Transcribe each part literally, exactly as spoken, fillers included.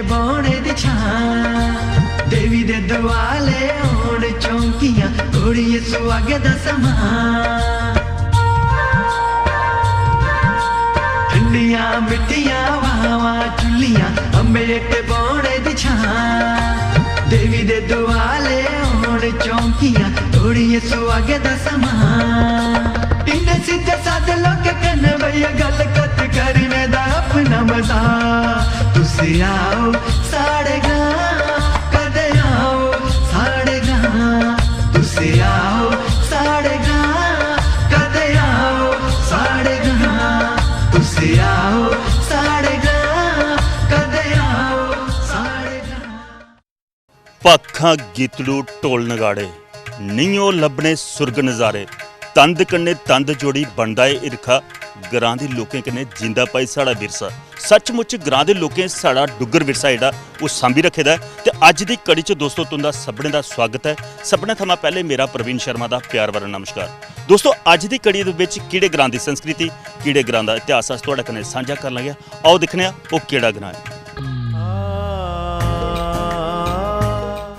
बौह्ने दी छां, देवी दे दुआले होन चौंकियां, घोड़िये सुहागे दा समां। ठंडियां मिट्ठियां हवावां झुल्लियां, अम्बें हेठ बौह्ने दी छां। देवी दे दुआले होन चौंकियां, घोड़िये सुहागे दा समां। इन्ने सिद्धे सादे लोकें कन्नै बेहियै गल्ल कत्थ करने दा अपना मजा। तुस आओ साढ़े ग्रां, कदे आओ साढ़े ग्रां। तुस आओ साढ़े ग्रां, कदे आओ साढ़े ग्रां। तुस आओ साढ़े ग्रां, कदे आओ साढ़े ग्रां। भाखां, गीतड़ू, ढोल नगाड़े, नेईं ओह् लब्भने सुर्ग नजारे। तंद कन्नै तंद जोड़ी बनदा ऐ हिरखा, ग्रां दे लोकें कन्नै जींदा भाई साढ़ा विरसा। सचमुच ग्रां दे लोकें साढ़ा डुग्गर विरसा जेह्ड़ा ओह् सांभी रक्खे दा ऐ। ते अज्ज दी कड़ी च दोस्तो तुं'दा सभनें दा स्वागत ऐ। सभनें थमां पैह्ले मेरा प्रवीण शर्मा दा प्यार भरा नमस्कार। दोस्तो, अज्ज दी कड़ी दे बिच केह्ड़े ग्रां दी संस्कृति, केह्ड़े ग्रां दा इतिहास अस थुआढ़े कन्नै सांझा करन लगे। आओ दिक्खने आं ओह् केह्ड़ा ग्रां ऐ।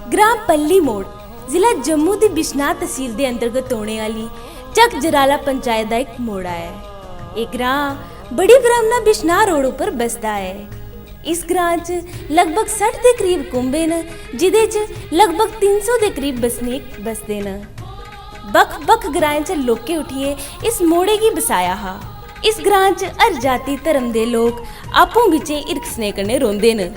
ग्रां पल्ली मोड़, जिला जम्मू दी बिश्नाह तसील दे अंतर्गत औने आह्ली चक जराला पंचायत दा इक मोड़ा ऐ। एह् ग्रां बड़ी ब्राह्मणा बिश्नाह रोड उप्पर बसदा ऐ। इस ग्रां च लगभग सट्ठ दे करीब कुंबे न, जिदे च लगभग तिन्न सौ दे करीब बसनीक बसदे न। बक्ख-बक्ख ग्राएं च लोकें उठियै इस मोड़े गी बसाया हा। इस ग्रां च हर जाति धर्म दे लोक आपूं बिच्चें हिरख-स्नेह कन्नै रौंह्दे न।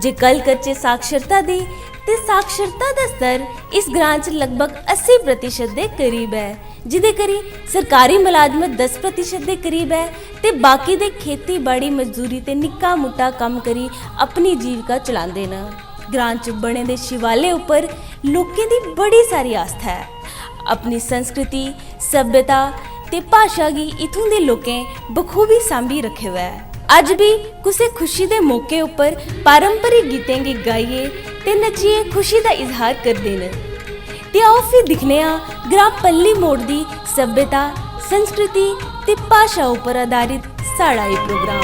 जे गल्ल करचै साक्षरता दी, ते साक्षरता दा स्तर इस ग्रां च लगभग अस्सी प्रतिशत दे करीब ऐ, जिदे करी सरकारी मलाजमत दस प्रतिशत दे करीब ऐ ते बाकी दे खेती-बाड़ी, मजदूरी ते निक्का-मुट्टा कम्म करी अपनी जीविका चलांदे न। ग्रां च बने दे शिवालय उप्पर लोकें दी बड़ी सारी आस्था ऐ। अपनी संस्कृति, सभ्यता ते भाशा गी इत्थूं दे लोकें बखूबी सांभी रक्खे दा ऐ। अज्ज बी कुसै खुशी दे मौके उप्पर पारंपरिक गीतें गी गाइयै ते नच्चियै खुशी दा इजहार करदे न। ते आओ फ्ही दिक्खने आं ग्रां पल्ली मोड़ दी सभ्यता, संस्कृति ते भाशा उप्पर आधारित साढ़ा एह् प्रोग्राम।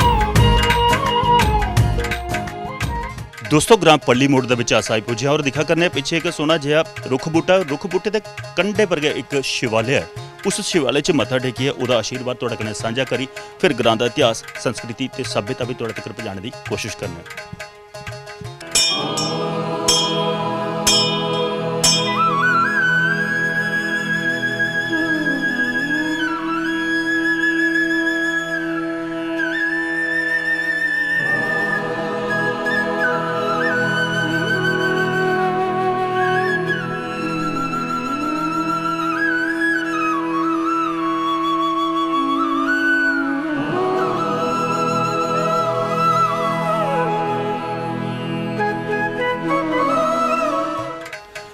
दोस्तो, ग्रां पल्ली मोड़ दे बिच अस आई पुज्जे आं और दिक्खा करने आं पिच्छे इक सोहना जेहा रुक्ख बूह्टा, रुक्ख बूह्टे दे कंढे पर गै इक शिवालय ऐ। उस शिवालय च मत्था टेकियै ओह्दा आशीर्वाद थुआढ़े कन्नै सांझा करी, फिर ग्रां दा इतिहास, संस्कृति ते सभ्यता बी थुआढ़े तगर पजाने दी कोशश करने आं।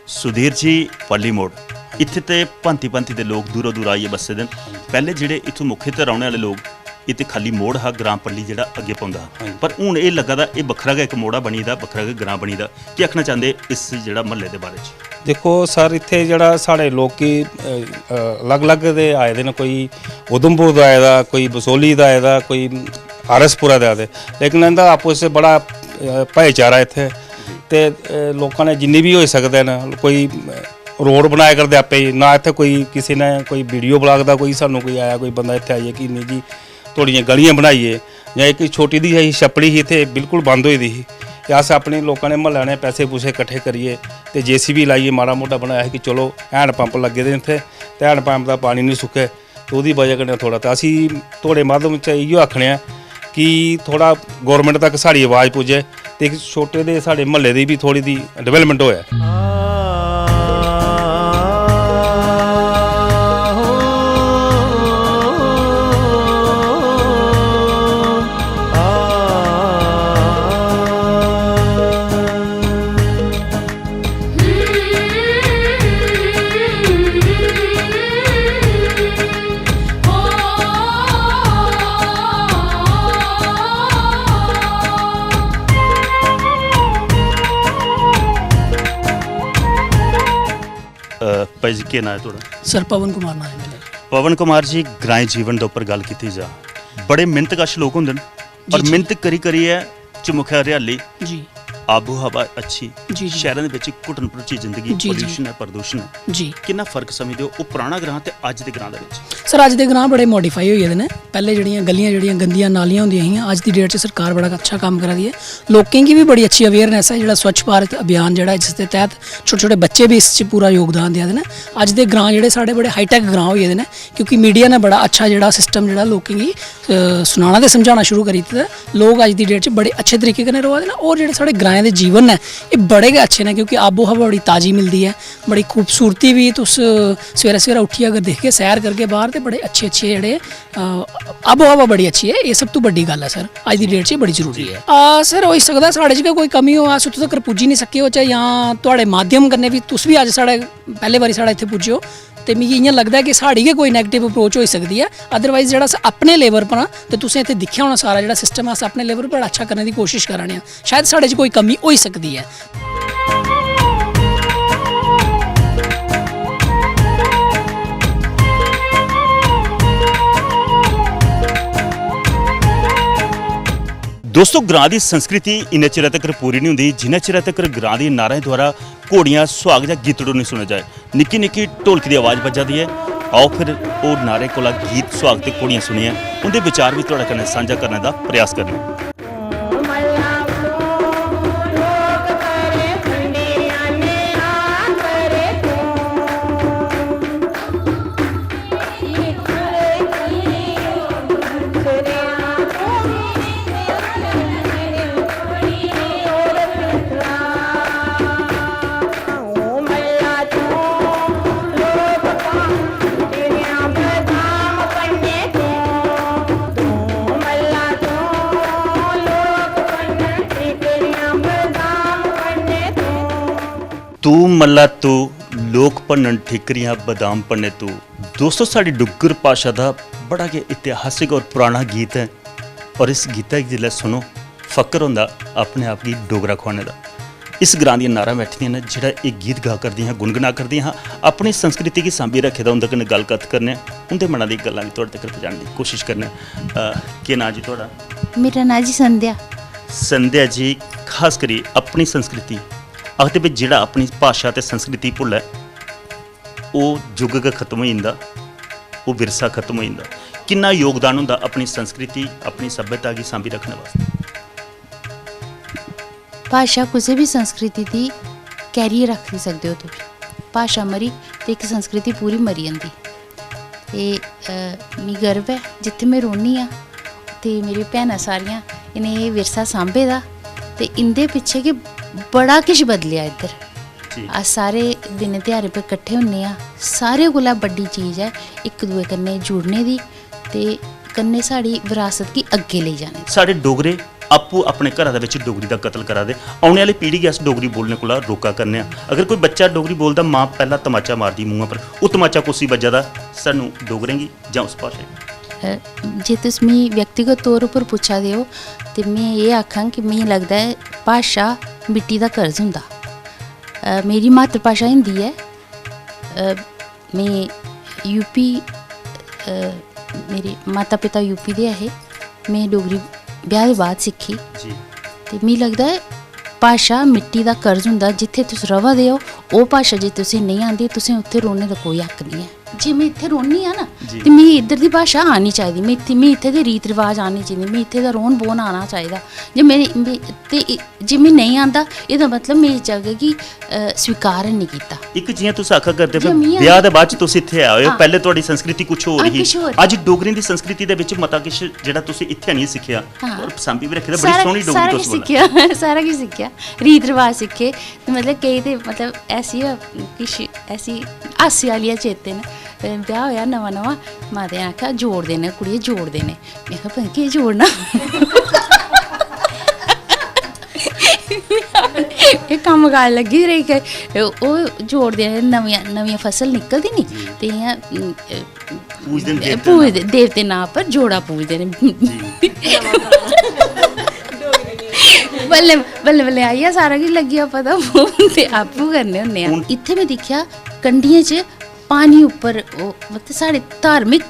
सुधीर जी, पल्ली मोड़, इत्थै ते भांति भांति दे लोक दूरा दूरा आइयै बस्से दे न। पैह्ले जेह्ड़े इत्थूं मुख्यत रौह्ने आह्ले लोक, इत्थै खाल्ली मोड़ हा, ग्रां पल्ली जेह्ड़ा अग्गें पौंदा हा। पर हून एह् लग्गा दा, एह् बक्खरा गै इक मोड़ा बनी दा, बक्खरा गै ग्रां बनी दा। केह् आखना चांह्दे इस जेह्ड़ा म्हल्ले दे बारे च? दिक्खो सर, इत्थै जेह्ड़ा साढ़े लोक की अलग-अलग दे आए दे न, कोई उधमपुर दा आए दा, कोई बसोहली दा आए दा, कोई आर एस पुरा दा आए दे, लेकिन इं'दा आपूं च बड़ा भाईचारा इत्थै। ते लोकां ने जिन्नी बी होई सकदा ऐ ना, कोई रोड बनाए करदे आपे ही ना, इत्थै कोई किसी ने कोई वीडियो ब्लाग दा कोई सानू कोई आया, कोई बंदा इत्थै आइयै कि इन्नी जी थोड़ियां गलियां बनाइयै, जां इक छोटी दी ही छप्पड़ी ही इत्थै बिल्कुल बंद होई दी ही, ते अस अपने लोकां ने म्हल्ले ने पैसे पूसे कट्ठे करियै ते जे सी बी लाइयै माड़ा मोटा बनाया हा कि चलो हैंड पंप लग्गे दे न इत्थै, ते हैंड पंप दा पानी निं सुक्कै, ते ओह्दी बजह कन्नै थोड़ा, ते असी थुआढ़े माध्यम च इ'यो आखने आं कि थोड़ा गौरमेंट तक साढ़ी अवाज पुज्जै ते इक छोटे दे साढ़े म्हल्ले दी बी थोड़ी दी डिवैलपमेंट होऐ। भाई जी, केह् नांऽ ऐ थुआढ़ा? सर, पवन कुमार नांऽ ऐ मेरा। पवन कुमार जी, ग्राएं जीवन दे उप्पर गल्ल कीती जा, बड़े मिहनत कश लोक होंदे न, पर जी, जी। मिहनत करी करियै चमुखै हरियाली जी। आबो हवा अच्छी, जी, जी। शैह्रें दे बिच घुटन भरोची जिंदगी, जी, जी। Pollution ऐ, प्रदूषण ऐ, जी। किन्ना फर्क समझदे ओ ओह् पराना ग्रां ते अज्ज दे ग्रां दे बिच? सर, अज्ज दे ग्रां बड़े modify होई गेदे न। पैह्ले जेह्ड़ियां गलियां, जेह्ड़ियां गंदियां नालियां होंदियां हियां, अज्ज दी date च सरकार बड़ा अच्छा कम्म करा दी ऐ। लोकें गी बी बड़ी अच्छी awareness ऐ, जेह्ड़ा स्वच्छ भारत अभियान जेह्ड़ा ऐ, जिस दे तैह्त छोटे-छोटे बच्चे बी इस च पूरा योगदान देआ दे न। अज्ज दे ग्रां जेह्ड़े साढ़े बड़े high-tech ग्रां होई गेदे न, क्योंकि media ने बड़ा अच्छा जेह्ड़ा system जेह्ड़ा लोकें गी, अ, सनाना ते समझाना शुरू करी दित्ते दा ऐ। लोक अज्ज दी date च बड़े अच्छे तरीके कन्नै र'वा दे न, होर जेह्ड़े साढ़े ग्राएं दे जीवन न, एह् बड़े गै अच्छे न, क्योंकि आबो हवा बड़ी ताजी मिलदी ऐ, बड़ी खूबसूरती बी। तुस सवेरै सवेरै उट्ठियै अगर दिखगे, सैर करगे बाह्र, ते बड़े अच्छे अच्छे जेह्ड़े, अ, आबो हवा बड़ी अच्छी ऐ। एह् सब तू बड्डी गल्ल ऐ सर, अज्ज दी date च एह् बड़ी जरूरी ऐ। आ, सर, होई सकदा साढ़े च गै कोई कमी होऐ, अस उत्थूं तक्कर पुज्जी निं सके होचै, जां थुआढ़े माध्यम कन्नै बी, तुस बी अज्ज साढ़े पैह्ले बारी साढ़े इत्थै पुज्जे ओ, ते मिगी इ'यां लगदा ऐ कि साढ़ी गै कोई negative approach होई सकदी ऐ। Otherwise जेह्ड़ा अस अपने level पर आं, ते तुसें इत्थै दिक्खेआ होना सारा जेह्ड़ा system, अस अपने level पर बड़ा अच्छा करने दी कोशिश करा ने आं। शायद साढ़े च कोई कमी होई सकदी ऐ। दोस्तो, ग्रां दी संस्कृति इन्ने चिरै तक्कर पूरी निं होंदी, जिन्ने चिरै तक्कर ग्रां दी नारें द्वारा घोड़ियां, सुहाग जां गीतड़ू निं सुने जाए। निक्की निक्की ढोलकी दी आवाज बज्जा दी ऐ। आओ फिर ओह् नारें कोला गीत, सुहाग ते घोड़ियां सुनियै उं'दे विचार बी थुआढ़े कन्नै सांझा करने दा प्रयास करने आं। तू मल्ला तू, लोक भन्नन ठीकरियां बदाम भन्ने तू। दोस्तो, साढ़ी डुग्गर भाशा दा बड़ा गै इतिहासिक और पराना गीत ऐ, और इस गीतै गी जिसलै सुनो, फक्र होंदा अपने आप गी डोगरा खुआने दा। इस ग्रां दियां नारां बैठी दियां न, जेह्ड़ा एह् गीत गा करदियां हां, गुनगुना करदियां हां, अपनी संस्कृति गी सांभी रक्खे दा। उं'दे कन्नै गल्ल कत्थ करने आं, उं'दे मना दी गल्लां बी थुआढ़े तगर पजाने दी कोशिश करने आं। अ, केह् नांऽ जी थुआढ़ा? मेरा नांऽ जी संध्या। संध्या जी, खास करी अपनी संस्कृति, आखदे भाई जेह्ड़ा अपनी भाशा ते संस्कृति भुल्लै, ओह् युग गै खत्म होई जंदा, ओह् विरसा खत्म होई जंदा। किन्ना योगदान होंदा अपनी संस्कृति, अपनी सभ्यता गी सांभी रक्खने वास्तै? भाशा कुसै बी संस्कृति दी carrier आखी सकदे ओ तुस। भाशा मरी ते इक संस्कृति पूरी मरी जंदी। ते, अ, मिगी गर्व ऐ जित्थै में रौह्न्नी आं ते मेरी भैनां सारियां इ'नें एह् विरसा सांभे दा ते इं'दे पिच्छें गै बड़ा किश बदलेआ इद्धर। जी। अस सारे दिनें ध्यारें पर कट्ठे होन्ने आं। सारें कोला बड्डी चीज ऐ इक दुए कन्नै जुड़ने दी ते कन्नै साढ़ी बरासत गी अग्गें लेई जाने दी। साढ़े डोगरे आपूं अपने घरा दे बिच डोगरी दा कत्ल करा दे। औने आह्ली पीढ़ी गी अस डोगरी बोलने कोला रोका करने आं। अगर कोई बच्चा डोगरी बोलदा, मां पैह्ला तमाचा मारदी मूंहा पर। ओह् तमाचा कुसी बज्जा दा? सानू डोगरें गी जां उस भाशा गी? अ, जे तुस मी व्यक्तिगत तौर उप्पर पुच्छा दे ओ ते में एह् आखां कि मिगी लगदा ऐ भाशा मिट्टी दा कर्ज होंदा। अ, मेरी मातृभाशा हिंदी ऐ। अ, में यूपी, अ, मेरे माता पिता यूपी दे ऐ हे। में डोगरी ब्याह् दे बाद सिक्खी। जी। ते मिगी लगदा ऐ भाशा मिट्टी दा कर्ज होंदा। जित्थै तुस र'वा दे ओ, ओह् भाशा जे तुसें नेईं आंदी, तुसें उत्थै रौह्ने दा कोई हक्क निं ऐ। जे में इत्थै रौह्न्नी आं ना, जी। ते मिगी इद्धर दी भाशा आनी चाहिदी, में इत्थै, मिगी इत्थै दे रीत रवाज आने चाहिदे, मिगी इत्थै दा रौह्न बौह्न आना चाहिदा। जे में, में, ते जे मिगी नेईं आंदा, एह्दा मतलब में इस जगह गी, अ, स्वीकार हैन्नी कीता। इक जि'यां तुस आखा करदे जे पे, मिगी ब्याह आंदा दे बाद च तुस इत्थै आए ओ, हां। पैह्ले थुआढ़ी संस्कृति कुछ होर हां, ही। कुछ होर। अज्ज डोगरें दी संस्कृति दे बिच मता किश जेह्ड़ा तुसें इत्थै आनियै सिक्खेआ हां। और सांभी बी रक्खे दा, बड़ी सारा, सोह्नी डोगरी सारा तुस किश बोला। सिक्खेआ, सारा किश सिक्खेआ। रीत रवाज सिक्खे। ते मतलब केईं ते मतलब ऐसी गै किश ऐसी हास्य आह्लियां चेते न। ते ब्याह् होएआ नमां नमां, माता ने आखेआ, "जोड़ देने कुड़िये, जोड़ देने।" में आखेआ, "पता निं केह् जोड़ना?" एह् कम्म काज लग्गी दी रेही, ओह् जोड़दे, नमियां नमियां फसल निकलदी नी, ते इ'यां, उम, पूजदे न देवतें पूजदे, दा। देवतें नांऽ पर जोड़ा पूजदे न। जी। बल्लें बल्लें बल्लें आई गेआ, सारा किश लग्गी गेआ पता, ते आपूं करने होन्ने आं। हून इत्थै में दिक्खेआ, कंढियें च पानी उप्पर, ओह्, मतलब, साढ़े धार्मिक,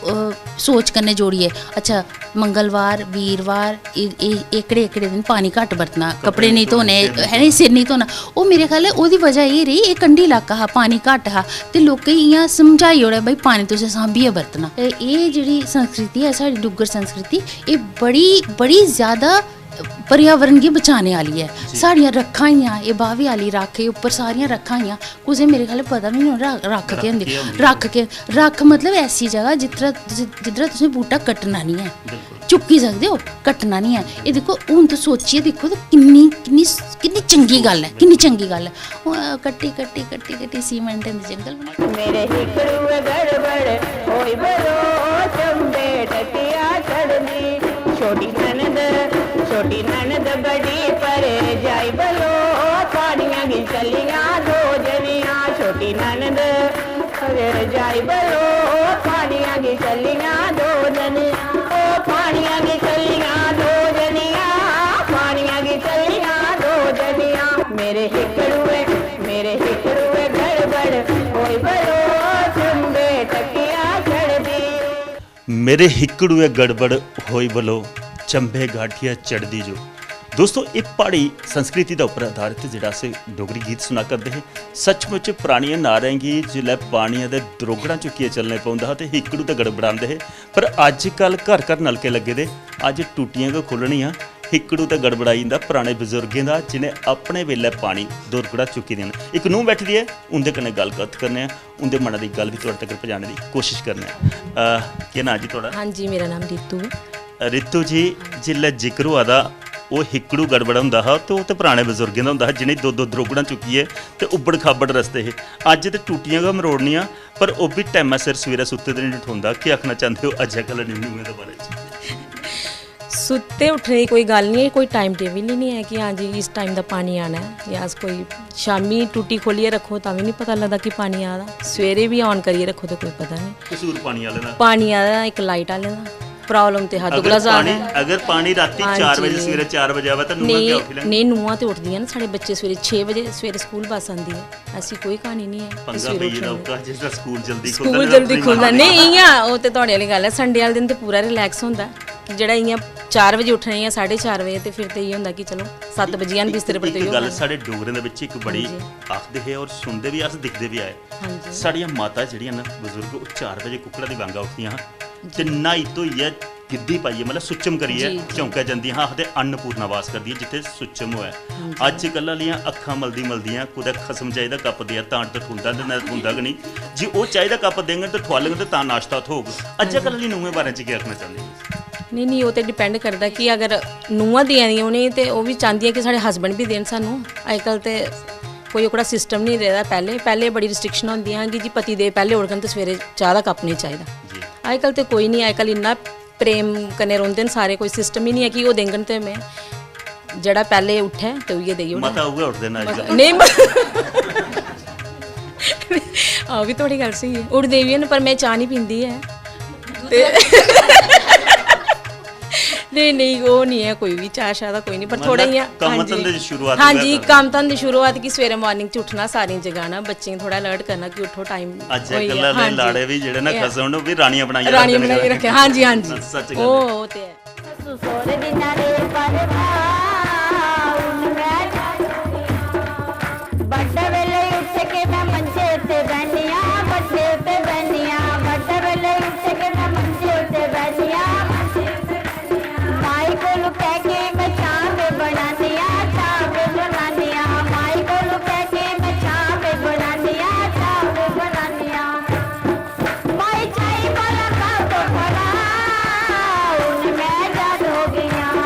ओह्, सोच कन्नै जोड़ियै, अच्छा, मंगलवार, वीरवार, एह्, एह्, एह्कड़े, एह्कड़े दिन पानी घट्ट बरतना, कपड़े कपड़े नेईं धोने, धोने, है नी, सिर नेईं धोना। ओह् मेरे ख्याल ऐ ओह्दी बजह एह् रेही, एह् कंढी इलाका हा, पानी घट्ट हा, ते लोकें गी इ'यां समझाई ओड़ेआ, "भाई, पानी तुसें सांभियै बरतना।" ते एह् जेह्ड़ी संस्कृति ऐ साढ़ी डुग्गर संस्कृति, एह् बड़ी, बड़ी ज्यादा पर्यावरण गी बचाने आह्ली ऐ। जी। साढ़ियां रक्खां हियां, एह् बाह्वे आह्ली रक्ख, एह् उप्पर सारियां रक्खां हियां, कुसै मेरे ख्याल पता बी निं होना रा-, रक्ख रक्ख केह् होंदी। केह् होंदी? रक्ख केह्, रक्ख मतलब ऐसी जगह जित्थै, जि-, जिद्धरा तुसें बूह्टा कट्टना निं ऐ। बिल्कुल। चुक्की सकदे ओ, कट्टना निं ऐ। एह् दिक्खो, हून तुस सोचियै दिक्खो ते किन्नी, किन्नी, किन्नी चंगी गल्ल ऐ, किन्नी चंगी गल्ल ऐ। ओह् कट्टी, कट्टी, कट्टी, कट्टी सीमेंट दे जंगल बना। मेरे हिकड़ू गड़बड़ होई बरो, चंबे टकिया चढ़दी। छोटी ननद, छोटी ननद बड़ी परे जाई बलो, पानियां गी चलियां दो जनियां। छोटी ननद परे जाई बलो, पानियां गी चलियां दो जनियां। ओ पानियां गी चलियां दो जनियां, पानियां गी चलियां दो जनियां। मेरे हिकड़ुए, मेरे हिकड़ुए गड़बड़ होई बलो, चंबे टकिया चढ़दी। मेरे हिकड़ुए गड़बड़ होई बलो, चंबे गाठिया चढ़दी जो। दोस्तो, एह् प्हाड़ी संस्कृति दे उप्पर आधारित जेह्ड़ा अस डोगरी गीत सुना करदे हे। सचमुच परानियें नारें गी जिसलै पानियै दे द्रोगड़ां चुक्कियै चलने पौंदा हा ते हिकड़ू ते गड़बड़ांदे हे, पर अज्जकल घर घर नलके लग्गे दे, अज्ज टूटियां गै खु'ल्लनियां, हिकड़ू ते गड़बड़ाई जंदा पराने बजुर्गें दा, जिनें अपने बेल्लै पानी द्रोगड़ा चुक्की देना। इक नूंह् बैठी दी ऐ, उं'दे कन्नै गल्ल कत्थ करने आं। उं'दे मनै दी गल्ल बी थुआढ़े तगर पजाने दी कोशश करने आं। अ, केह् नांऽ जी थुआढ़ा? हां जी, मेरा नाम रितु ऐ। रितु जी, जिसलै जिक्र होआ दा, ओह् हिकड़ू गड़बड़ होंदा हा, ते ओह् ते पराने बजुर्गें दा होंदा हा, जि'नें दो दो द्रोगड़ां चुक्कियै ते उब्बड़ खाबड़ रस्ते हे। अज्ज ते टूटियां गै मरोड़नियां, पर ओह् बी टैमा सिर सवेरै सुत्ते दे निं ठोंदा। केह् आखना चांह्दे ओ अज्जै कल्लै दी नूहें दे बारे च? सुत्ते उट्ठने दी कोई गल्ल निं ऐ, कोई टाइम टेबल ही निं ऐ कि हां जी, इस टाइम दा पानी आना ऐ, जां अस कोई शामीं टूटी खोह्लियै रक्खो, तां बी निं पता लगदा कि पानी आ दा। सवेरे बी on करियै रक्खो, ते कोई पता निं। कसूर पानी आह्ले दा। पानी आह्ले दा, इक लाइट आह्ले दा। प्रॉब्लम ते हद्द अगर कोला ज्यादा पानी, ऐ। अगर पानी रातीं हां चार बजे, जी। सवेरे चार बजे आवै, तां नूहां नेईं, क्या उठी लैन? नेईं, नूहां ते उठदियां न। साढ़े बच्चे सवेरे छे बजे, सवेरे स्कूल बस आंदी ऐ। ऐसी कोई क्हानी निं ऐ कि पंगा सवेरे पेई गेदा उठना। उक्का, जिसदा स्कूल जल्दी स्कूल खु'लदा ना, जल्दी रातीं खु'लदा। माता नेईं, इ'यां ओह् ते थुआढ़े आह्ली गल्ल ऐ। Sunday आह्ले दिन ते पूरा relax होंदा कि जेह्ड़ा इ'यां चार बजे उट्ठना जां साढ़े चार बजे, ते फिर ते इ'यै होंदा कि चलो, सत्त बज्जी जान, इक, बिस्तरे पर इक ते इ'यै गल्ल होंदा। साढ़े डोगरें दे बिच इक बड़ी जी। आखदे हे और सुनदे बी, अस दिखदे बी आए। हां जी। साढ़ियां माता जेह्ड़ियां न, बजुर्ग, ओह् चार बजे कुक्कड़ा दी बांगा उठदियां हां ते जी। न्हाई धोइयै गिद्धी पाइयै, मतलब सुच्चम करियै जी, जी। चौंकै जंदियां हां, आखदे अन्नपूर्णा वास करदी ऐ जित्थै सुच्चम होऐ। हां जी। अज्जकल आह्लियां अक्खां मलदी मलदियां कुतै खसम चाही दा कप्प देआ तां ते ठुंदा ते नेईं ठुंदा गै निं। जे ओह् चाही दा कप्प देङन ते ठुआलङन ते तां नाश्ता थ्होग। अज्जै कल्ल आह्ली नूहें बारे च केह् आखना चांह्दे ओ? नेईं, नेईं, ओह् ते depend करदा कि अगर नूहां देआ दियां उ'नेंगी ते ओह् बी चांह्दियां कि साढ़े husband बी देन सानूं। अज्जकल ते कोई ओह्कड़ा system निं रेह्दा। पैह्लें, पैह्लें बड़ी restriction होंदियां हियां कि जी पति देव पैह्लें उठङन ते सवेरे चाह् दा कप्प निं चाहिदा। जी। अज्जकल ते कोई निं, अज्जकल इन्ना प्रेम कन्नै रौंह्दे न सारे, कोई system ही निं ऐ कि ओह् देङन ते में जेह्ड़ा पैह्लें उट्ठै ते उ'ऐ देई ओड़ां। माता उ'ऐ उठदे न अज्जकल। नेईं, म-, हां, ओह् बी थुआढ़ी गल्ल स्हेई ऐ। उठदे बी हैन, पर में चाह् निं पींदी ऐ। ते नेईं, नेईं, ओह् निं ऐ कोई बी, चाह् शाह् दा कोई निं, पर मतलब थोह्ड़ा इ'यां, कम्म हां जी। धंदे दी शुरुआत हां होऐ जी, तां। कम्म धंदे दी शुरुआत कि सवेरै morning च उट्ठना, सारें गी जगाना, बच्चें गी थोह्ड़ा alert करना कि उट्ठो, time अज्जै होई कल्लै गेआ। दे हां जी। लाड़े बी जेह्ड़े ना एह् खसम न, ओह् बी रानियां बनाइयै रानियां रखदे न बनाइयै घर। रक्खे, हां जी, हां जी। सच्च गल्ल ऐ। ओह्, ओह् ते ऐ। सस्सू सौह्रे दी नारे परवा, हून में जाई होई आं। बड्डे वेले उठ के मैं मंजे उत्ते बहनी आं, मंजे उत्ते बहनी आं। बड्डे वेले उठ के मैं मंजे उत्ते बहनी आं, मंजे उत्ते बहनी आं। माई कोलू कह के मैं चाह पे बनानी आं, चाह पे बनानी आं। माई कोलू कह के मैं चाह पे बनानी आं, चाह पे बनानी आं। माई चाही वाला काम तो फड़ा, हुण मैं आजाद हो गई आं।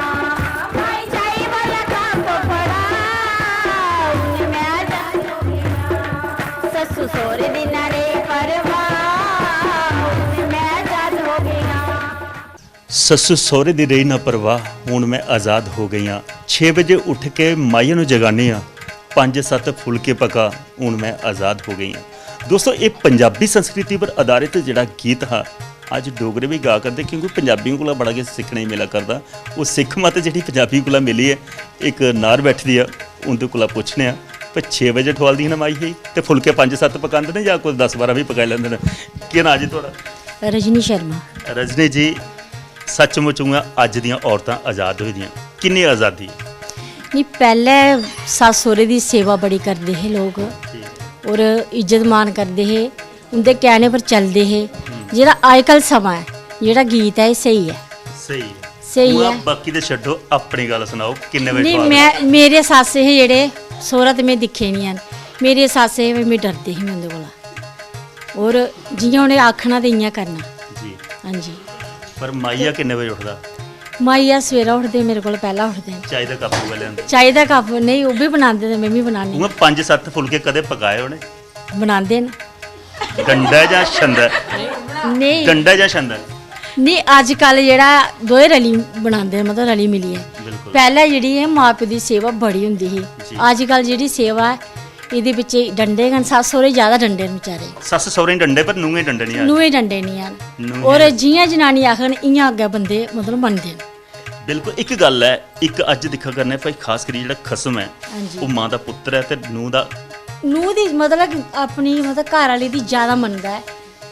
माई चाही वाला काम तो फड़ा, हुण मैं आजाद हो गई आं। सस्सू सौहरे दी ना रे परवाह, हुण मैं आजाद हो गई आं। सस्सू सौहरे दी रेही ना परवाह, हुण मैं आजाद हो गई आं। छे बजे उठ के माइया नू जगानी आं, पंज सत्त फुलके पका, हुण मैं आजाद हो गई आं। दोस्तो, एह् पंजाबी संस्कृति पर आधारित जेह्ड़ा गीत हा, अज्ज डोगरे बी गा करदे, क्योंकि पंजाबियें कोला बड़ा किश सिक्खने गी मिला करदा। ओह् सिक्ख मत जेह्ड़ी पंजाबियें कोला मिली ऐ, इक नार बैठी दी ऐ, उं'दे कोला पुच्छने आं। पर छे बजे ठुआलदियां न माई ही, ते फुलके पंज सत्त पकांदे न जां कोई दस बारां बी पकाई लैंदे न? केह् नांऽ जी थुआढ़ा? रजनी शर्मा। रजनी जी, सचमुच उ'आं अज्ज दियां औरतां आजाद होई दियां, किन्नी आजादी? नहीं, पैह्ले सस्स सौह्रे दी सेवा बड़ी करदे हे लोक, और इज्जत मान करदे हे, उं'दे कहने पर चलदे हे। जेह्ड़ा अजकल समां ऐ, जेह्ड़ा गीत ऐ, एह् स्हेई ऐ। स्हेई ऐ। स्हेई ऐ। बाकी ते छड्डो, अपनी गल्ल सनाओ, किन्ने बजे नहीं, ठुआलदे? मैं, मेरे सस्स हे जेह्ड़े, सौह्रा ते में दिक्खे निं हैन। मेरे सस्स हे, में डरदी ही में उं'दे कोला। और जि'यां उ'नें आखना ते इ'यां करना। जी। हां जी। पर माइया किन्ने बजे उठदा? माइया सवेरै उठदे, मेरे कोला पैह्ला उठदे न। चाही दा कप उ'ऐ लेआंदे? चाही दा कप नेईं, ओह् बी बनांदे ते में बी बनानी। उ'आं पंज सत्त फुलके कदें पकाए उ'नें? बनांदे न। डंडा जां छंदा? नेईं। डंडा जां छंदा? नेईं, अजकल जेह्ड़ा दोए रली बनांदे न, मतलब रली मिलियै। बिल्कुल। पैह्लें जेह्ड़ी ऐ मां प्यो दी सेवा बड़ी होंदी ही। जी। अजकल जेह्ड़ी सेवा ऐ, एह्दे बिच्च डंडे गै न, सस्स सौह्रे ज्यादा डंडे न बेचारे। सस्स सौह्रे डंडे पर नूहें डंडे निं हैन। नूहें डंडे निं हैन। नूहें और डंडे। जि'यां जनानी आखन इ'यां अग्गें बंदे मतलब मनदे न। बिल्कुल, इक गल्ल ऐ, इक अज्ज दिक्खा करने भाई, खास करियै जेह्ड़ा खसम ऐ, हां जी। ओह् मां दा पुत्तर ऐ ते नूंह् दा नूंह् दी मतलब कि अपनी मतलब घर आह्ली दी ज्यादा मनदा ऐ,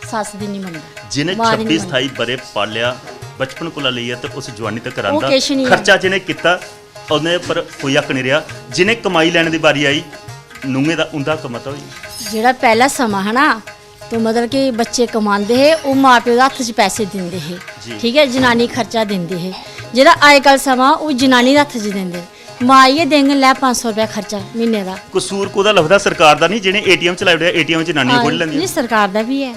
सस्स दी निं मनदा। जि'नें मां दी निं छब्बी मनदा। सताई ब'रे पालेआ, बचपन कोला लेइयै ते उस जुआनी तक ओह् आंदा, किश निं ऐ। खर्चा जि'नें कीता, ओह्दे पर कोई हक निं रेहा। जि'नें कमाई लैने दी बारी आई, नूंहें दा, उं'दा हक मता होई। जेह्ड़ा पैह्ला समां हा ना, तो मतलब कि बच्चे कमांदे हे, ओह् मां प्यो दे हत्थ च पैसे दिंदे हे। जी। ठीक ऐ, जनानी खर्चा दिंदे हे। जेह्ड़ा अजकल समां, ओह् जनानी दे हत्थ च दिंदे। मां इ'यै देङन, "लै पंज सौ रपेआ खर्चा म्हीने दा।" कसूर कोह्दा लभदा? सरकार दा निं, जि'नें एटीएम चलाई ओड़ेआ, एटीएम जनानियां हां, खोह्ल्ली लैंदियां। नहीं, सरकार दा बी ऐ।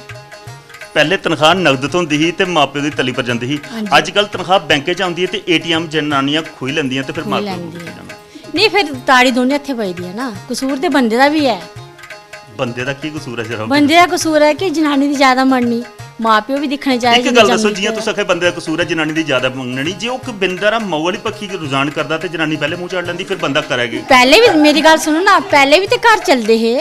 पैह्ले तनखाह् नगद थ्होंदी ही ते मां प्यो दी तली पर जंदी ही। हां जी। अजकल तनखाह् बैंकें च औंदी ऐ ते एटीएम जनानियां खोही लैंदियां ते फिर खोही मां प्यो लैंदियां। भुगती जाना। नहीं, फिर ताड़ी दोनें हत्थें बजदी ऐ ना, कसूर ते बंदे दा बी ऐ। बंदे दा केह् कसूर ऐ जरा? बंदे दा कसूर ऐ कि जनानी दी ज्यादा मन्ननी, मां प्यो बी दिक्खने चाहिदे इक जि'यां गल्ल दस्सो, जम्मी जि'यां ते तुस आखै बंदे दा कसूर ऐ जनानी दी ज्यादा मन्ननी, जे ओह् इक बंदा रा माऊ आह्ली पक्खी गी रुझान करदा ते जनानी पैह्ले मूंह चाढ़ी लैंदी, फिर बंदा करै केह्? पैह्ले बी, मेरी गल्ल सुनो ना, पैह्ले बी ते घर चलदे हे,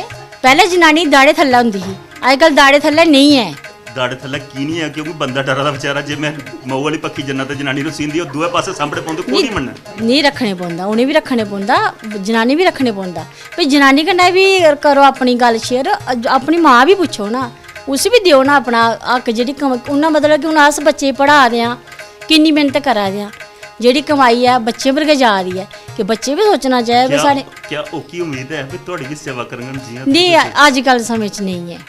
पैह्ले जनानी दाड़े थल्लै होंदी ही, अजकल दाड़े थल्लै नेईं ऐ। दाड़े थल्लै की निं ऐ? क्योंकि बंदा डरा दा बेचारा, जे में माऊ आह्ली पक्खी जन्ना ते जनानी रुस्सी जंदी, ओह् दोऐ पासै सामनै पौंदे, कोह्दी नेईं, मन्नै? नेईं रक्खने पौंदा, उ'नें बी रक्खने पौंदा, जनानी बी रक्खने पौंदा। भाई जनानी कन्नै बी करो अपनी गल्ल share, अज-, अपनी मां बी पुच्छो ना, उसी बी देओ ना अपना हक। जेह्ड़ी कम-, उन्ना मतलब कि हून अस बच्चे गी पढ़ा दे आं, किन्नी मेह्नत करा दे आं, जेह्ड़ी कमाई ऐ बच्चें पर गै जा दी ऐ, कि बच्चे बी सोचना चाहिदा कि क्या, साढ़े क्या ओह्की उम्मीद ऐ कि थुआढ़ी बी सेवा करङन जि'यां नेईं, तुस? अजकल समें च नेईं ऐ।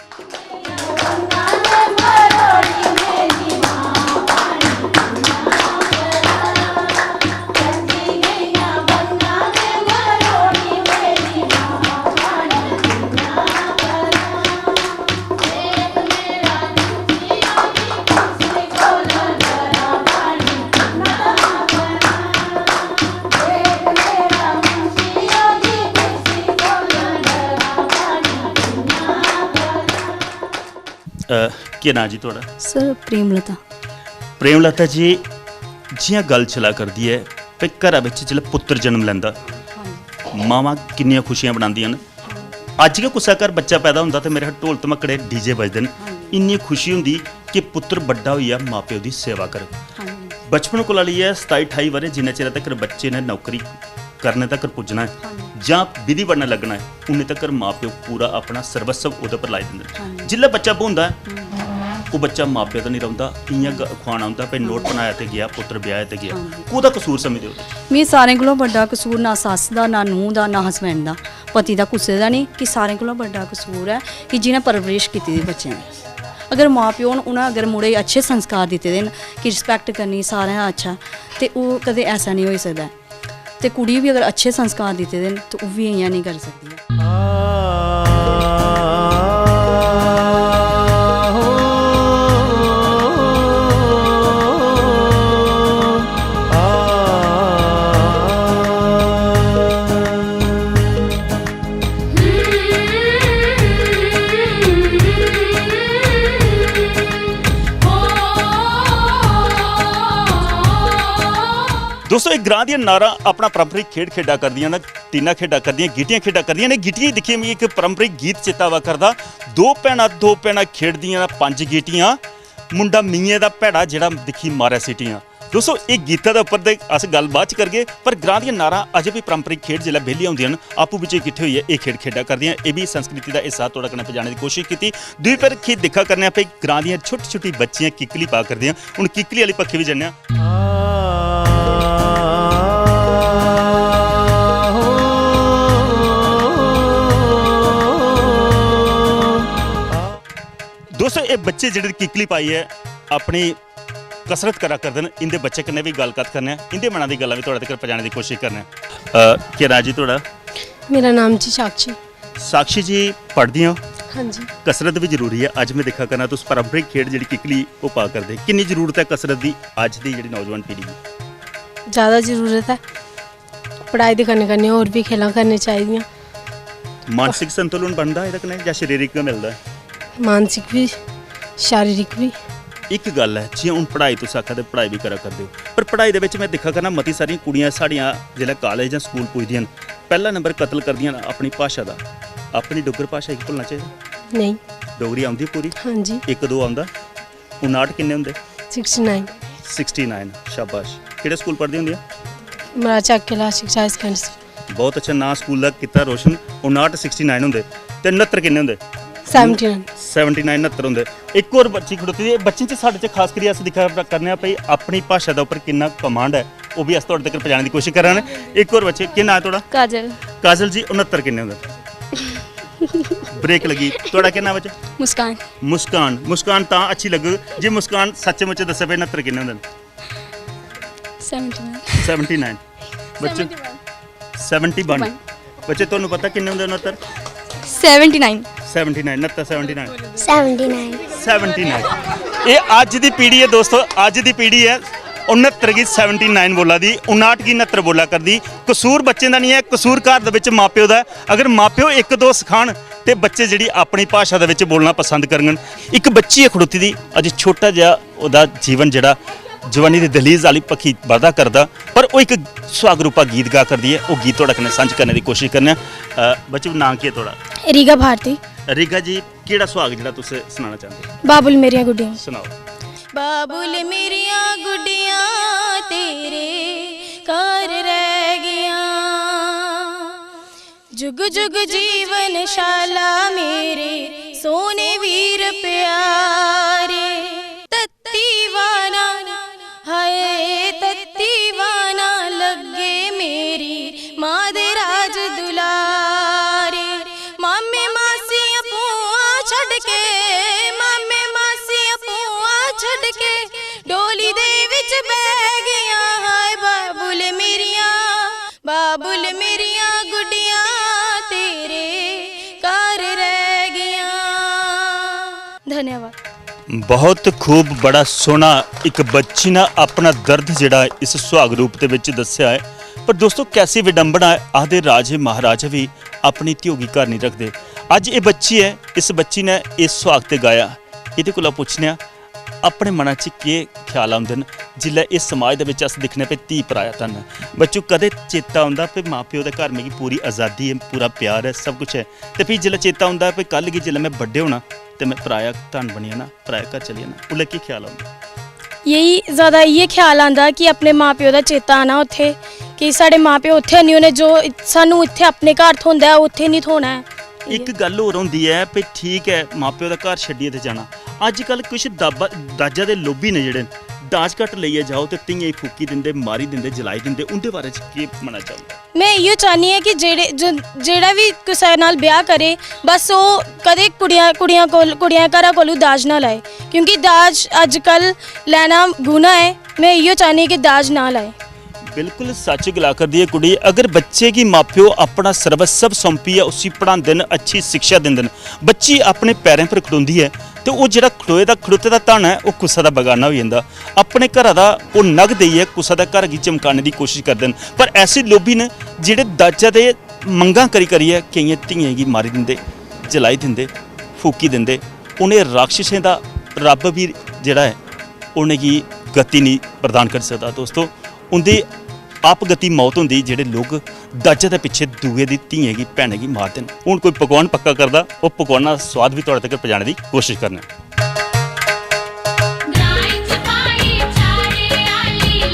अ, केह् नांऽ जी थुआढ़ा? सर, प्रेमलता। प्रेमलता जी, जि'यां गल्ल चला करदी ऐ भई घरा बिच जिसलै पुत्तर जन्म लैंदा, हां जी। मावां किन्नियां खुशियां मनांदियां न। अज्ज गै कुसै घर बच्चा पैदा होंदा ते मेरे ढोल धमाकड़े डीजे बजदे न। हां जी। इन्नी खुशी होंदी कि पुत्तर बड्डा होइयै मां प्यो दी सेवा करग। हां जी। बचपन कोला लेइयै सताई ठाई ब'रे, जिन्ने चिरै तगर बच्चे ने नौकरी करने तगर पुज्जना ऐ, हां जी। जां बिधि बनने लग्गना ऐ, उन्ने तगर मां प्यो पूरा अपना सर्वस्व ओह्दे पर लाई दिंदे न। हां जी। जिसलै बच्चा ब्होंदा ऐ, हम्म। ओह् बच्चा मां प्यो दा निं रौंह्दा, इ'यां ग-, खुआना होंदा, भाई नोट बनाया ते गेआ, पुत्तर ब्याहेआ ते गेआ। हां जी। कोह्दा कसूर समझदे ओ? मिगी सारें कोला बड्डा कसूर ना सस्स दा, ना नूंह् दा, ना husband दा, पति दा, कुसै दा निं, कि सारें कोला बड्डा कसूर ऐ कि जि'नें परवरिश कीती दी बच्चें दी। अगर मां प्यो न, उ'नें अगर मुड़े गी अच्छे संस्कार दित्ते दे न कि respect करनी, सारें दा अच्छा, ते ओह् कदें ऐसा निं होई सकदा ऐ। ते कुड़ी गी बी अगर अच्छे संस्कार दित्ते दे न, ते ओह् बी इ'यां निं करी सकदी ऐ। दोस्तो, इक ग्रां दियां नारां अपना पारंपरिक खेड खेडा करदियां न, टीना खेडा करदियां, गीटियां खेडा करदियां न। गीटियां गी दिक्खियै मिगी इक पारंपरिक गीत चेता आवा करदा, दो भैनां, दो भैनां खेडदियां न पंज गीटियां, मुंडा मियें दा भैड़ा जेह्ड़ा दिक्खी मारै सीटियां। दोस्तो, एह् गीता दे उप्पर ते अस गल्ल बाद च करगे, पर ग्रां दियां नारां अजें बी पारंपरिक खेढ जिसलै बेह्लियां होंदियां न, आपूं बिच्चें किट्ठे होइयै एह् खेढ खेढा करदियां। एह् बी संस्कृति दा हिस्सा थुआढ़े कन्नै पजाने दी कोशश कीती। दूई बक्खी दिक्खा करने आं भई ग्रां दियां छोटी छोटी बच्चियां किक्कली पा करदियां। हून किक्कली आह्ली बक्खी बी जन्ने आं। दोस्तो, एह् बच्चे जेह्ड़े किक्कली पाइयै अपनी कसरत करा करदे न, इं'दे बच्चे कन्नै बी गल्ल कत्थ करने आं, इं'दे मना दी गल्लां बी थुआढ़े तगर पजाने दी कोशश करने आं। अ, केह् नांऽ जी थुआढ़ा? मेरा नाम जी साक्षी। साक्षी जी, पढ़दियां ओ? हाँ जी। कसरत बी जरूरी ऐ। अज्ज में दिक्खा करना तुस पारंपरिक खेढ जेह्ड़ी किक्कली ओह् पा करदे। किन्नी जरूरत ऐ कसरत दी अज्ज दी जेह्ड़ी नौजवान पीढ़ी गी? ज़्यादा जरूरत ऐ। पढ़ाई दे कन्नै कन्नै होर बी खेलां करनियां चाहिदियां। मानसिक संतुलन बनदा एह्दे कन्नै जां शारीरिक गै मिलदा ऐ? मानसिक बी, शारीरिक बी। इक गल्ल ऐ, जि'यां हून पढ़ाई तुस आखा दे, पढ़ाई बी करा करदे ओ, पर पढ़ाई दे बिच में दिक्खा करना, मती सारियां कुड़ियां साढ़ियां जिसलै कालेज जां स्कूल पुजदियां न, पैह्ला नंबर कत्ल करदियां न अपनी भाशा दा। अपनी डुग्गर भाशा गी भुल्लना चाहिदा? नेईं। डोगरी औंदी पूरी? हाँ जी। इक दो औंदा? उनाट किन्ने होंदे? Sixty nine. सिक्सटी नाइन, शाबाश। केह्ड़े स्कूल पढ़दी होंदी ओ? मराज चाके ला शिक्षा हाई सकैंडरी। बहुत अच्छा नांऽ स्कूल दा कीता रोशन। उनाट सिक्सटी नाइन होंदे ते न्हत्तर किन्ने होंदे? Seventy nine. सैवनटी नाइन, न्हत्तर होंदे। इक होर बच्ची खड़ोती दी, बच्चें च, साढ़े च खास करियै अस दिक्खा करने आं भई अपनी भाशा दे उप्पर किन्ना कमांड ऐ, ओह् बी अस थुआढ़े तगर पजाने दी कोशश करा ने। इक होर बच्चे, केह् नांऽ ऐ थुआढ़ा? काजल। काजल जी, उनहत्तर किन्ने होंदे? ब्रेक लगी। थुआढ़ा केह् नांऽ बच्चा? मुस्कान। मुस्कान। मुस्कान तां अच्छी लग्गग जे मुस्कान सच्चें मुच्चें दस्सै भई न्हत्तर किन्ने होंदे न? Seventy nine. Seventy nine. बच्चे? Seventy one. Seventy one. One. बच्चे, तुहानू पता किन्ने होंदे न्हत्तर? Seventy nine. सैवनटी नाइन, न्हत्तर, seventy nine. Seventy nine. Seventy nine. एह् अज्ज दी पीढ़ी ऐ दोस्तो, अज्ज दी पीढ़ी ऐ। उनहत्तर गी सैवनटी नाइन बोला दी, उनाट गी न्हत्तर बोला करदी। कसूर बच्चें दा निं ऐ, कसूर घर दे बिच मां प्यो दा ऐ। अगर मां प्यो इक दो सखान ते बच्चे जेह्ड़ी अपनी भाशा दे बिच बोलना पसंद करङन। इक बच्ची ऐ खड़ोती दी, अजें छोटा जेहा ओह्दा जीवन जेह्ड़ा जवानी दी दहलीज आह्ली बक्खी बधदा करदा, पर ओह् इक सुहाग रूपा गीत गा करदी ऐ। ओह् गीत थुआढ़े कन्नै सांझ करने दी कोशश करने आं। अ, बच्चो, नांऽ केह् ऐ थुआढ़ा? रीगा भारती। रीगा जी, केह्ड़ा सुहाग जेह्ड़ा तुस सनाना चांह्दे ओ? बाबुल मेरियां गुड्डियां। सनाओ। बाबुल मेरियां गुड्डियां तेरे घर रह गईयां। जुग जुग जीवन शाला मेरे सोने वीर प्यारे। तत्ती वाना, हाय तत्ती वाना लग्गे मेरी मां दे राज दुलारे। मामे मासियां भूआं छड्ड के, मामे मासियां भूआं छड्ड के डोली दे विच बह गईयां। हाय बाबुल मेरियां, बाबुल मेरियां गुड्डियां तेरे घर रह गईयां। धन्यवाद। बहुत खूब, बड़ा सोह्ना। इक बच्ची ने अपना दर्द जेह्ड़ा इस सुहाग रूप दे बिच दस्सेआ ऐ। पर दोस्तो, कैसी विडंबना ऐ, आखदे राजे महाराजे बी अपनी धियो गी घर निं रखदे। अज्ज एह् बच्ची ऐ, इस बच्ची ने एह् सुहाग ते गाया। एह्दे कोला पुच्छने आं, अपने मना च केह् ख्याल औंदे न जिसलै इस समाज दे बिच अस दिक्खने भई धी पराया धन ऐ? बच्चू, कदें चेता औंदा भई मां प्यो दे घर मिगी पूरी अजादी ऐ, पूरा प्यार ऐ, सब कुछ ऐ, ते फ्ही जिसलै चेता औंदा भई कल गी जिसलै में बड्डे होना ते में पराया धन बनी जाना, पराया घर चली जाना, उसलै केह् ख्याल औंदा? यही, ज़्यादा इ'यै ख्याल आंदा कि अपने मां प्यो दा चेता आना उत्थै, कि साढ़े मां प्यो उत्थै निं होने, जो इत-, सानूं इत्थै अपने घर थ्होंदा ऐ, ओह् उत्थै निं थ्होना ऐ। इक गल्ल होर होंदी ऐ भई, ठीक ऐ, मां प्यो दा घर छड्डियै ते जाना। अजकल किश दाबा-, दाजा दे लोभी न जेह्ड़े, दाज घट्ट लेइयै जाओ ते धियें गी फूकी दिंदे, मारी दिंदे, जलाई दिंदे, उं'दे बारे च केह् मना चाह्‌दे? में इ'यो चाह्न्नी आं कि जेह्ड़े, जो, जेह्ड़ा बी कुसै नाल ब्याह् करे, बस ओह् कदें कुड़ियां, कुड़ियां कोल, कुड़ियां घरा कोलू दाज ना लाए, क्योंकि दाज अजकल लैना गुनाह ऐ। में इ'यो चाह्न्नी आं कि दाज ना लाए। बिल्कुल सच्च गला करदी ऐ कुड़ी। अगर बच्चे गी मां प्यो अपना सर्वस्व सौंपियै उसी पढ़ांदे न, अच्छी शिक्षा दिंदे न, बच्ची अपने पैरें पर खड़ोंदी ऐ, ते ओह् जेह्ड़ा खड़ोए दा, खड़ोते दा धन ऐ, ओह् कुसै दा बगाना होई जंदा। अपने घरा दा ओह् नग देइयै कुसै दे घर गी चमकाने दी कोशश करदे न। पर ऐसे लोभी न जेह्ड़े दाजा दे मंगां करी करियै केइयें धियें गी मारी दिंदे, जलाई दिंदे, फूकी दिंदे। उ'नें राक्षसें दा रब्ब बी जेह्ड़ा ऐ, उ'नेंगी गति निं प्रदान करी सकदा। दोस्तो, उं'दी आपगति मौत होंदी, जेह्ड़े लोक दाजै दे पिच्छे दूए दी धियें गी, भैनें गी मारदे न। हून कोई पकवान पक्का करदा, ओह् पकवाना दा सोआद बी थुआढ़े तगर पजाने दी कोशश करने आं। ग्राएं च भाईचारे आह्ली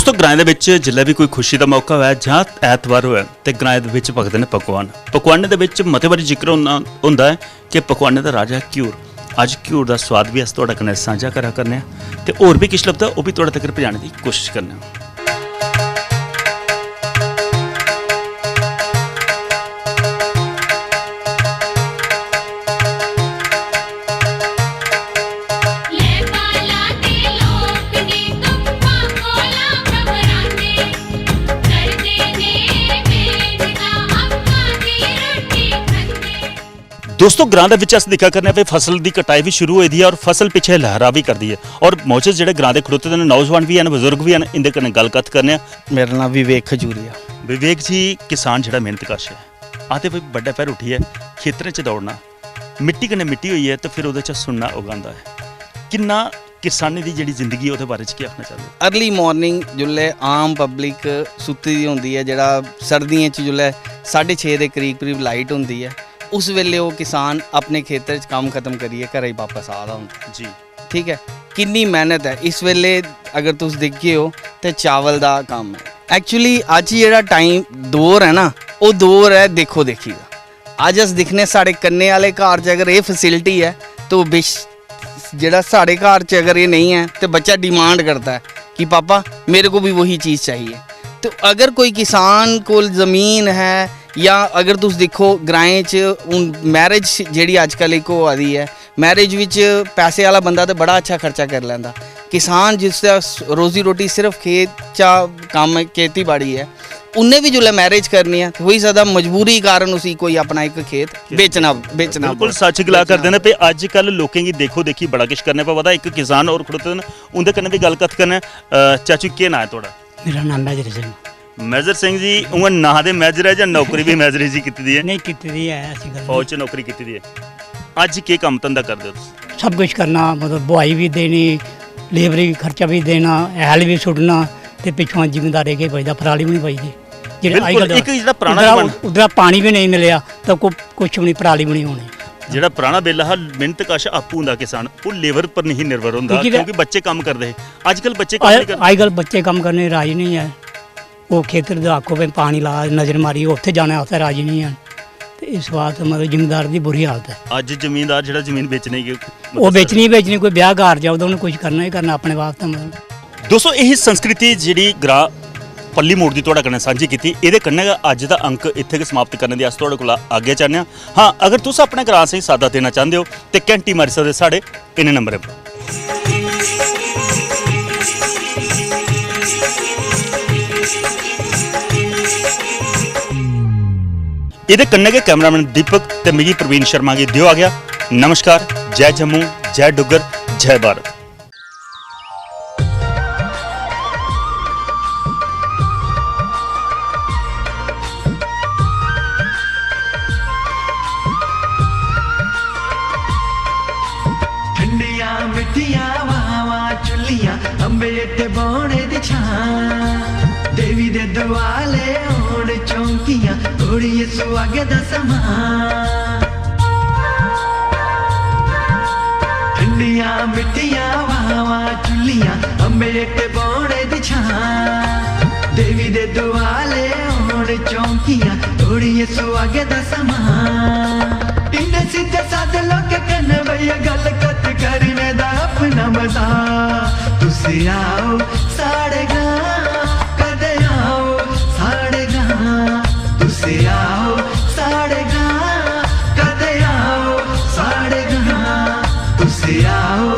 तो ग्राएं दे बिच जिसलै बी कोई खुशी दा मौका होऐ जां ऐतवार होऐ, ते ग्राएं दे बिच पकदे न पकवान। पकवानें दे बिच मते बारी जिक्र होंदा होंदा ऐ कि पकवानें दा राजा घ्यूर। अज्ज घ्यूर दा स्वाद बी अस थुआढ़े कन्नै सांझा करा करने आं, ते होर बी किश लभदा, ओह् बी थुआढ़े तगर पजाने दी कोशश करने आं। दोस्तो, ग्रां दे बिच अस दिक्खा करने आं, फसल दी कटाई बी शुरू होई दी ऐ और फसल पिच्छे लहरा बी करदी ऐ। और मौजूद जेह्ड़े ग्रां दे खड़ोते दे न, नौजवान बी हैन, बजुर्ग बी हैन, इंदे कन्नै गल्ल कत्थ करने आं। मेरा नांऽ विवेक खजूरिया। विवेक जी, किसान जेह्ड़ा मेहनतकश ऐ, आखदे भाई बड्डे पैह्र उट्ठियै खेतरें च दौड़ना, मिट्टी कन्नै मिट्टी होइयै ते फिर ओह्दे च सुन्ना उगांदा ऐ। किन्ना किसानी दी जेह्ड़ी जिंदगी ऐ, ओह्दे बारे च केह् आखना चाह्दे ओ? अर्ली मार्निंग जिसलै आम पब्लिक सुत्ती दी होंदी ऐ, जेह्ड़ा सर्दियें च जिसलै साढ़े छे दे करीब करीब लाइट होंदी ऐ, उस बेल्लै ओह् किसान अपने खेतर च कम्म खत्म करियै घरै गी बापस आ दा होंदा ऐ। जी। ठीक ऐ, किन्नी मेह्नत ऐ। इस बेल्लै अगर तुस दिखगे ओ ते चावल दा कम्म ऐ। एक्चुअली अज्ज जेह्ड़ा टाइम, दौर ऐ ना, ओह् दौर ऐ देखो देखी दा। अज्ज अस दिक्खने साढ़े कन्नै आह्ले घर च अगर एह् फैसिलिटी ऐ, तो बिश-, जेह्ड़ा साढ़े घर च अगर एह् नेईं ऐ, ते बच्चा डिमांड करदा ऐ कि पापा, मेरे को भी वही चीज़ चाहिए। तो अगर कोई किसान कोल ज़मीन है, या अगर तुस दिक्खो ग्राएं च हून मैरिज जेह्ड़ी अज्जकल इक होआ दी ऐ, मैरिज बिच पैसे आह्ला बंदा ते बड़ा अच्छा खर्चा करी लैंदा। किसान जिसदा स-, रोजी रोटी सिर्फ खेत चा कम्म, खेती बाड़ी ऐ, उन्नै बी जिसलै मैरिज करनी ऐ, ते होई सकदा मजबूरी कारण उसी कोई अपना इक खेत बेचना, बेचना बिल्कुल पवै। सच गला करदे न। ते अज्जकल लोकें गी देखो देखी बड़ा किश करने पवा दा। इक किसान होर खड़ोते दे न, उं'दे कन्नै बी गल्ल कत्थ करने। अ, चाचू, केह् नांऽ ऐ थुआढ़ा? मेरा नांऽ मेजर सिंह। मेजर सिंह जी, उ'आं नांऽ दे मेजर ऐ जां नौकरी बी मेजर जी कीती दी ऐ? नेईं, कीती दी ऐ, ऐसी गल्ल फौज च नौकरी कीती दी ऐ। अज्ज केह् कम्म धंधा करदे ओ तुस? सब किश करना, मतलब, बुआई बी देनी, लेबर गी खर्चा बी देना, हैल बी सुट्टना, ते पिच्छुआं जिमींदारै गी केह् बचदा? पराली बी निं बचदी। जेह्ड़े बिल्कुल, अजकल इक जेह्ड़ा पराना उद्धरा, जमाना उद्धरा पानी बी नेईं मिलेआ, तां को-, कुछ बी निं, पराली बी निं होनी। जेह्ड़ा पराना बेल्ला हा, मेह्नतकश आपूं होंदा किसान, ओह् लेबर पर नेईं निर्भर होंदा, क्योंकि ते क्योंकि बच्चे कम्म करदे हे। अजकल बच्चे कम्म अज-, निं करदे। अजकल बच्चे कम्म करने दी राजी निं ऐ। ओह् खेतर दा आखो भाई पानी ला, नजर मारी, ओह् उत्थै जाने आस्तै राजी निं हैन। ते इस बात मतलब जमींदार दी बुरी हालत ऐ। अज्ज जमींदार जेह्ड़ा जमीन बेचने गी ओह् बेचनी गै बेचनी, कोई ब्याह् कार जाओ ते उ'नें कुछ करना गै करना अपने बास्तै मतलब। दोस्तो, एही संस्कृति जेह्ड़ी ग्रां पल्ली मोड़ दी थुआढ़े कन्नै सांझी कीती, एह्दे कन्नै गै अज्ज दा अंक इत्थै गै समाप्त करने दी अस थुआढ़े कोला आज्ञा चाह्न्ने आं। हां, अगर तुस अपने ग्रां असेंगी साद्दा देना चांह्दे ओ ते घैंटी मारी सकदे साढ़े इ'नें नंबरें पर। एह्दे कन्नै गै कैमरामैन दीपक ते मिगी प्रवीण शर्मा गी देओ आज्ञा। नमस्कार, जय जम्मू, जय डुग्गर, जय भारत। ठंडियां मिट्ठियां हवावां चुल्लियां, अम्बे ते बौने दी छां। देवी दे दुआले होन चौंकियां, घोड़िये सुहागे दा समां। ठंडियां मिट्ठियां हवावां चुल्लियां, अम्बे ते बौने दी छां। देवी दे दुआले होन चौंकियां, घोड़िये सुहागे दा समां। इन्ने सिद्धे सादे लोकें कन्नै बेहियै गल्ल कत्थ करने दा अपना मजा। तुस आओ साढ़े ग्रां, कदे आओ साढ़े ग्रां। तुस आओ साढ़े ग्रां, कदे आओ साढ़े ग्रां। तुस आओ